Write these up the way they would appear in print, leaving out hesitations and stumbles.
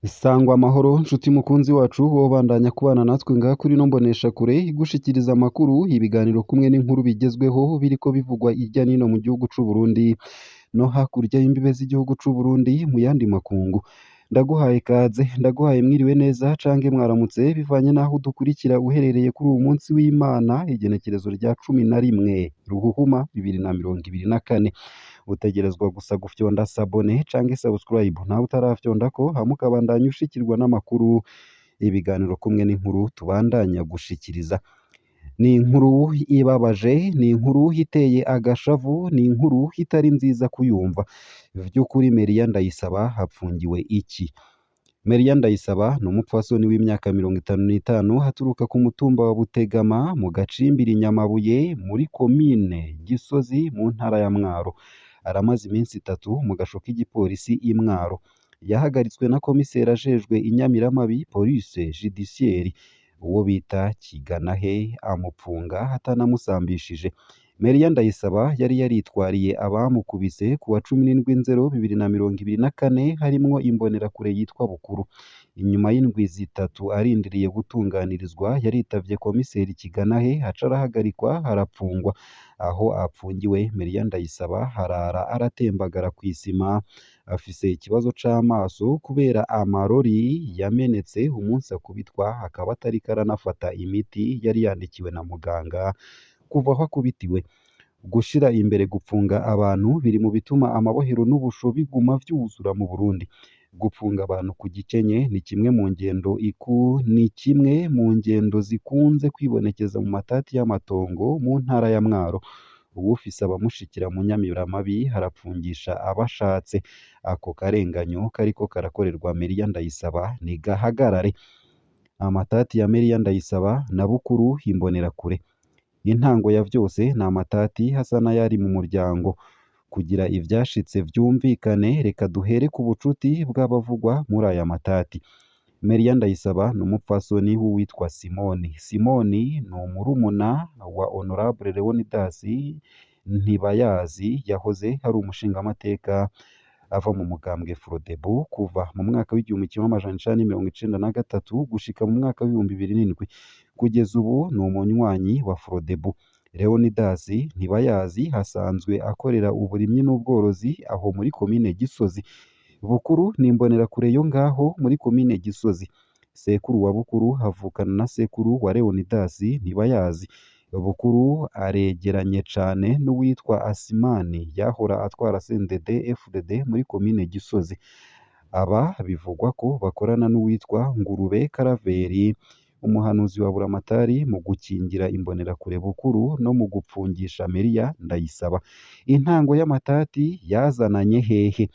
Sangwa amahoro nshuti mukunzi wacu wobandanya kubana natwe ngaha kuri ino mboneshakure igushikiriza amakuru, ibiganiro kumwe n'inkuru bigezweho biriko bivugwa irya nino mu gihugu c'u Burundi no hakurya y'imbibe z'igihugu c'u Burundi mu yandi makungu. Ndaguhaye ikaze, ndaguhaye mwiriwe neza canke mwaramutse bivanye n'aho udukurikira uherereye kuri uwu munsi w'Imana, igenekerezo rya 11 Ruhuhuma 2024. Utegerezwa gusa gufyonda s'abonner canke subscribe nawe utarafyondako, hama ukabandanya ushikirwa n'amakuru, ibiganiro kumwe n'inkuru tubandanya gushikiriza. Ni inkuru ibabaje, ni inkuru iteye agashavu, ni inkuru itari nziza kuyumva. Vy'ukuri Meria Ndayisaba hapfungiwe iki? Meria Ndayisaba ni umupfasoni w'imyaka 55 aturuka ku mutumba wa Butegama mu gacimbiri Nyamabuye muri komine Gisozi mu ntara ya Mwaro. Aramaze iminsi 3 mu gasho k'igipolisi i Mwaro. Yahagaritswe na komiseri ajejwe inyamiramabi police judiciaire uwo bita Kiganahe amupfunga atanamusambishije. Meria Ndayisaba yari yaritwariye abamukubise ku wa 17 Nzero 2024 harimwo imbonerakure yitwa Bukuru. Inyuma y'indwi 3 arindiriye gutunganirizwa yaritavye komiseri Kiganahe aca arahagarikwa arapfungwa. Aho apfungiwe Meria Ndayisaba harara aratembagara kw'isima, afise ikibazo c'amaso kubera amarori yamenetse umunsi akubitwa akaba atariko aranafata imiti yari yandikiwe na muganga kuva aho akubitiwe. Gushira imbere gupfunga abantu biri mu bituma amabohero n'ubusho biguma vyuzura mu Burundi. Gupfunga abantu ku gikenye ni kimwe mu ngendo ni kimwe mu ngendo zikunze kwibonekeza mu matati y'amatongo mu ntara ya Mwaro. Uwufise abamushikira mu nyamiramabi arapfungisha abashatse. Ako karenganyo kariko karakorerwa Meria Ndayisaba nigahagarare. Amatati ya Meria Ndayisaba na Bukuru imbonerakure. Intango ya vyose ni amatati asa n'ayari mu muryango. Kugira ivyashitse vyumvikane, reka duhere ku bucuti bw'abavugwa muri aya matati. Meria Ndayisaba ni umupfasoni w'uwitwa Simoni. Simoni ni umurumuna wa Honorable Leonidas Ntibayazi yahoze ari umushingamateka ava mu mugambwe Frodebu kuva mu mwaka w'1993 gushika mu mwaka w'2007. Kugeza ubu ni umunywanyi wa Frodebu. Leonidas Ntibayazi asanzwe akorera uburimyi n'ubworozi aho muri komine Gisozi. Bukuru ni imbonerakure yo ngaho muri komine Gisozi. Sekuru wa Bukuru avukana na sekuru wa Leonidas Ntibayazi. Bukuru aregeranye cane n'uwitwa Asimani yahora atwara CNDD FDD muri komine Gisozi. Aba bivugwa ko bakorana n'uwitwa Ngurube Karaveri, umuhanuzi wa Buramatari mu gukingira imbonerakure Bukuru no mu gupfungisha Meria Ndayisaba. Intango y'amatati yazananye hehe?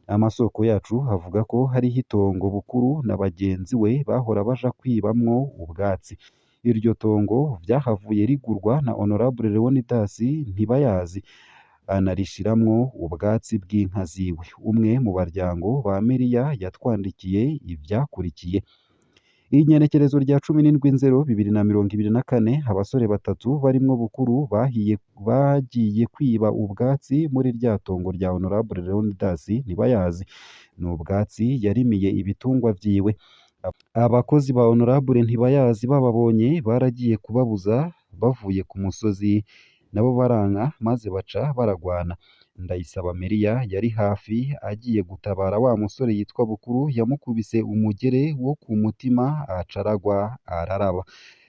Amasoko yacu avuga ko hariho itongo Bukuru na bagenzi we bahora baja kwibamwo ubwatsi. Iryo tongo vyahavuye rigurwa na Honorable Leonidas Ntibayazi anarishiramwo ubwatsi bw'inka ziwe. Umwe mu baryango ba Meria yatwandikiye ivyakurikiye. Igenekerezo rya 17 Nzero 2024 abasore batatu barimwo Bukuru bagiye kwiba ubwatsi muri rya tongo rya Honorable Leonidas Ntibayazi. Ni ubwatsi yarimiye ibitungwa vyiwe. Abakozi ba Honorable Ntibayazi bababonye baragiye kubabuza bavuye ku musozi, nabo baranka maze baca baragwana. Ndayisaba Meria yari hafi agiye gutabara wa musore yitwa Bukuru yamukubise umugere wo ku mutima aca aragwa araraba.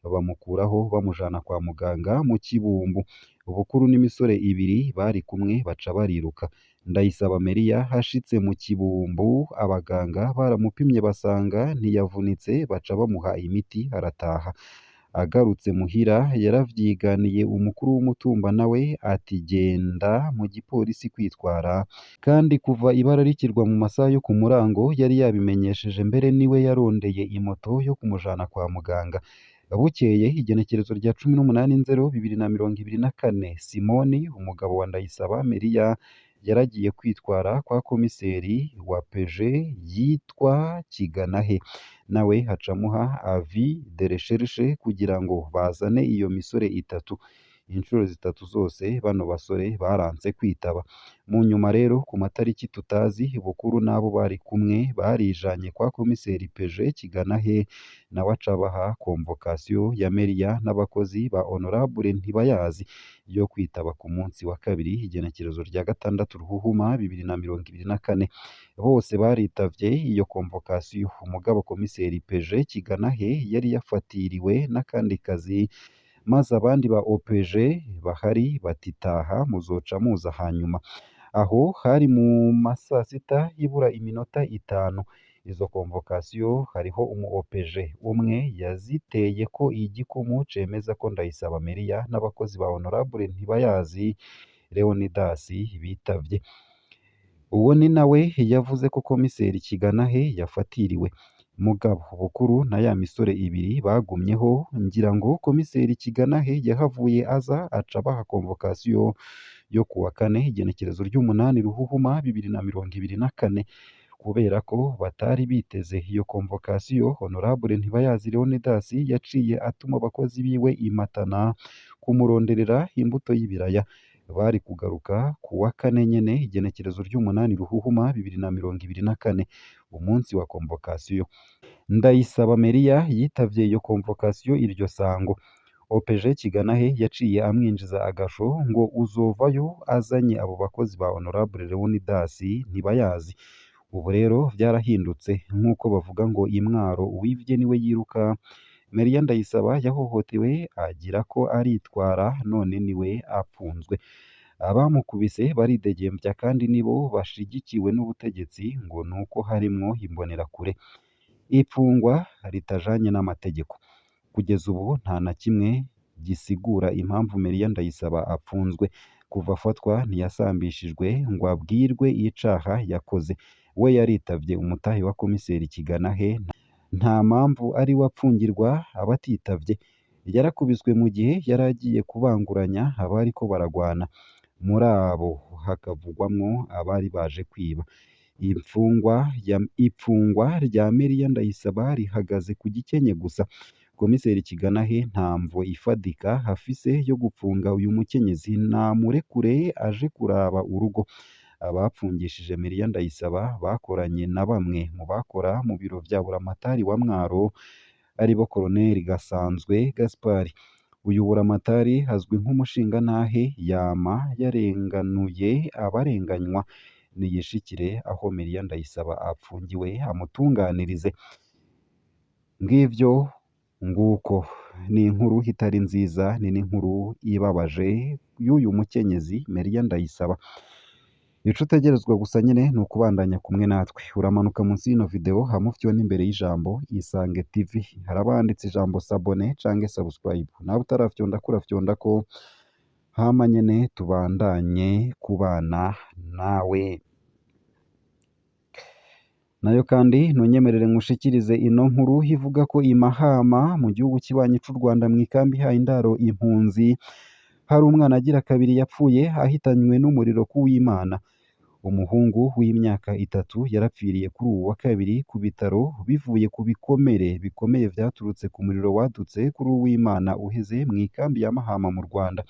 Bamukuraho bamujana kwa muganga mu Kibumbu. Bukuru n'imisore ibiri bari kumwe baca bariruka. Ndayisaba Meria ashitse mu Kibumbu abaganga baramupimye basanga ntiyavunitse baca bamuha imiti arataha. Agarutse muhira yaravyiganiye umukuru w'umutumba nawe ati genda mu gipolisi kwitwara, kandi kuva ibara rikirwa mu masaha yo ku murango yari yabimenyesheje mbere niwe yarondeye imoto yo kumujana kwa muganga. Bukeye igenekerezo rya 18 Nzero 2024 Simoni umugabo wa Ndayisaba Meria yaragiye kwitwara kwa komiseri wa PG yitwa Kiganahe, nawe aca amuha avis de recherche kugira ngo bazane iyo misore itatu. Inshuro zitatu zose bano basore baranse kwitaba. Mu nyuma rero ku matariki tutazi, Bukuru n'abo bari kumwe barijanye kwa komiseri PG Kiganahe, nawe aca abaha convocation ya Meria n'abakozi ba Honorable Ntibayazi yo kwitaba ku munsi wa kabiri igenekerezo rya 6 Ruhuhuma 2024. Bose baritavye iyo convocation, mugabo komiseri PG Kiganahe yari yafatiriwe n'akandi kazi, maze abandi ba OPG bahari bati taha muzoca muza hanyuma. Aho hari mu masasita ibura iminota 5. Izo convocation hariho umu OPG umwe yaziteyeko igikumu cemeza ko Ndayisaba Meria n'abakozi ba Honorable Ntibayazi Leonidas bitavye. Uwo ni nawe yavuze ko komiseri Kiganahe yafatiriwe. Mugabo Bukuru na ya misore ibiri bagumyeho, ngira ngo komiseri Kiganahe yahavuye aza aca abaha convocation yo kuwa kane igenekerezo ry'umunani Ruhuhuma 2024. Kubera ko batari biteze iyo convocation, Honorable Ntibayazi Leonidas yaciye atuma abakozi biwe i Matana kumuronderera imbuto y'ibiraya. Bari kugaruka kuwa kane nyene igenekerezo ry'umunani Ruhuhuma 2024, umunsi wa convocation. Ndayisaba Meria yitavye iyo convocation iryo sango. OPG Kiganahe yaciye amwinjiza agasho ngo uzovayo azanye abo bakozi ba Honorable Leonidas Ntibayazi. Ubu rero vyarahindutse, nk'uko bavuga ngo imwaro uwivye niwe yiruka. Meria Ndayisaba yahohotewe agira ko aritwara, none niwe apfunzwe. Abamukubise baridegembya kandi nibo bashigikiwe n'ubutegetsi ngo nuko harimwo imbonerakure. Ipfungwa ritajanye n'amategeko. Kugeza ubu nta na kimwe gisigura impamvu Meria Ndayisaba apfunzwe. Kuva afatwa ntiyasambishijwe ngo abwirwe icaha yakoze. We yaritavye umutahe wa komiseri Kiganahe, nta mpamvu ariwe apfungirwa abatitavye. Yarakubiswe mu gihe yari agiye kubanguranya abariko baragwana. Muri abo hakavugwamwo abari baje kwiba. Ipfungwa rya Meria Ndayisaba rihagaze ku gikenye gusa. Komiseri Kiganahe nta mvo ifadika afise yo gupfunga uyu mukenyezi, namurekure aje kuraba urugo. Abapfungishije Meria Ndayisaba bakoranye na bamwe mu bakora mu biro vya Buramatari wa Mwaro, aribo Colonel Gasanzwe Gaspard. Uyu Buramatari azwi nk'umushingantahe, yama yarenganuye abarenganywa. Niyishikire aho Meria Ndayisaba apfungiwe amutunganirize. Ngivyo nguko, ni inkuru itari nziza, ni n'inkuru ibabaje y'uyu mukenyezi Meria Ndayisaba. Ico utegerezwa gusa nyene ni ukubandanya kumwe natwe. Uramanuka munsi y'ino video hama ufyone imbere y'ijambo Isange TV. Haraba handitse ijambo s'abonner canke subscribe. Nawe utarafyondako urafyondako, hama nyene tubandanye kubana nawe. Nayo kandi ntunyemerere nkushikirize ino nkuru ivuga ko i Mahama mu gihugu kibanyi c'u Rwanda mw'ikambi ihaye indaro impunzi hari umwana agira kabiri yapfuye ahitanywe n'umuriro kuw'Imana. Umuhungu w'imyaka 3 yarapfiriye kuri uwu wa kabiri ku bitaro bivuye ku bikomere bikomeye vyaturutse ku muriro wadutse kuri uw'Imana uheze mw'ikambi ya Mahama mu Rwanda.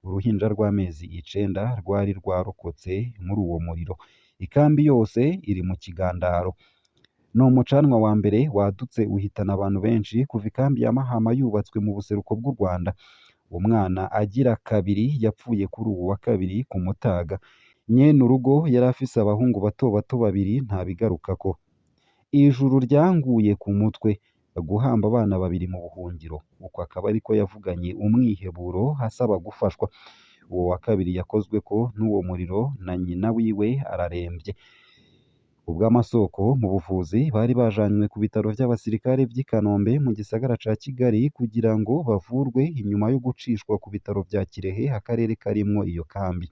Uruhinja rw'amezi 9 rwari rwarokotse muri uwo muriro. Ikambi yose iri mu kigandaro. Ni umucanwa wa mbere wadutse uhitana abantu benshi kuva ikambi ya Mahama yubatswe mu buseruko bw'u Rwanda. Umwana agira kabiri yapfuye kuri uwu wa kabiri ku Mutaga. Nyene urugo yari afise abahungu bato bato babiri ntabigarukako. Ijuru ryanguye ku mutwe, guhamba abana babiri mu buhungiro. Uko akaba ariko yavuganye umwiheburo asaba gufashwa. Uwo wa kabiri yakozweko n'uwo muriro na nyina wiwe araremvye. Ubw'amasoko mu buvuzi bari bajanywe ku bitaro vy'abasirikare vy'i Kanombe mu gisagara ca Kigali kugira ngo bavurwe inyuma yo gucishwa ku bitaro vya Kirehe, akarere karimwo iyo kambi.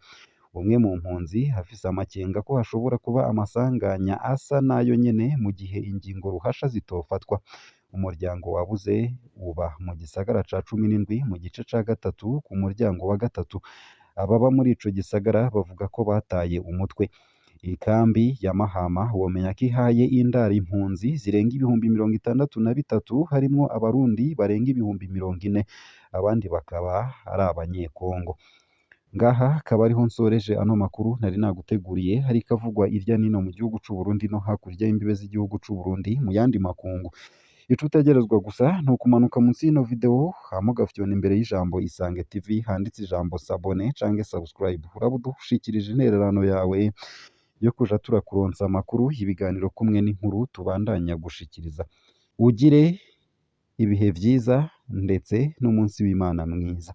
Umwe mu mpunzi afise amakenga ko hashobora kuba amasanganya asa nayo nyene mu gihe ingingo ruhasha zitofatwa. Umuryango wabuze uba mu gisagara ca 17 mu gice ca 3 ku muryango wa 3. Ababa muri ico gisagara bavuga ko bataye umutwe. Ikambi ya Mahama womenya ko ihaye indaro impunzi zirenga 63,000 harimwo abarundi barenga 40,000, abandi bakaba ari abanyekongo. Ngaha akaba ariho nsoreje ano makuru nari naguteguriye, hariko avugwa irya nino mu gihugu c'u Burundi no hakurya y'imbibe z'igihugu c'u Burundi mu yandi makungu. Ico utegerezwa gusa ni ukumanuka munsi y'ino video hama ugafyona imbere y'ijambo Isange TV handitse ijambo s'abonner canke subscribe. Uraba udushikirije intererano yawe yo kuja turakuronsa amakuru, ibiganiro kumwe n'inkuru tubandanya gushikiriza. Ugire ibihe vyiza ndetse n'umunsi w'Imana mwiza.